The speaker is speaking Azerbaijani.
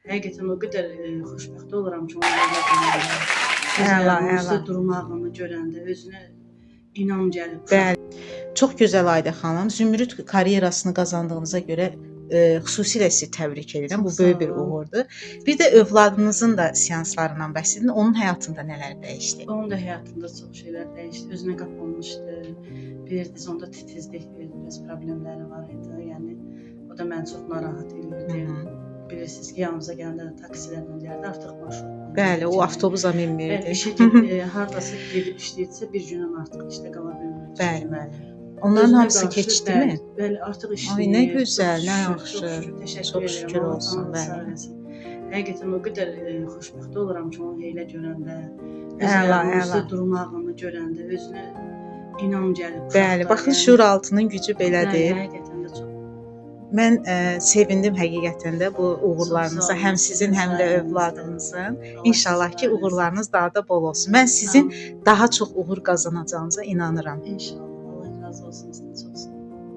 Həqiqətən o qədər xoşbəxt oluram ki, onu belə görəndə, öz Əla, ayağının əla. üstə durmağını görəndə, özünə inam gəlib. Bəli. Çox gözəl, Ayda xanım. Zümrüd karyerasını qazandığınıza görə xüsusilə sizi təbrik edirəm. Bu Çox böyük bir sağ olun. uğurdur. Bir də övladınızın da seanslarından bəhs edin. Onun həyatında nələr dəyişdi? Onun da həyatında çox şeylər dəyişdi. Özünə qapanmışdı. Bilirdiniz, onda titizlik biraz problemləri var idi. Yəni o da məni çox narahat edirdi. Bilirsiniz ki, yanımıza gələndə də taksilərlə gəldi, artıq marşrutla. Bəli, o gəldi. avtobusa Bəli, minmirdi. işə get, hardasa gedib işləyirsə bir gündən artıq işdə qala bilmirdi. Bəli, bəli. Onların Özünə hamısı qarşı, keçdimi? Bəli, bəli, artıq işləyir. Ay, nə gözəl, Çox nə şükür, yaxşı. Çox şükür, təşəkkür Çox edirəm. şükür Allah olsun, canınızı sağ bəli. eləsin. Həqiqətən o qədər xoşbəxt oluram ki, onu elə görəndə, öz Əla, ayağının əla. üstə durmağını görəndə, özünə inam gəlib. Bəli, uşaqlar, baxın, yəni. şuuraltının gücü Bəli, belədir. həqiqətən də çox. Mən sevindim həqiqətən də bu uğurlarınıza, Çox sağ olun, həm sizin, həm də sayənizdə. övladınızın. Allah İnşallah ki, sizi var eləsin. uğurlarınız daha da bol olsun. Mən sizin Amin. daha çox uğur qazanacağınıza inanıram. İnşallah. Allah razı olsun sizdən, çox sağ olun.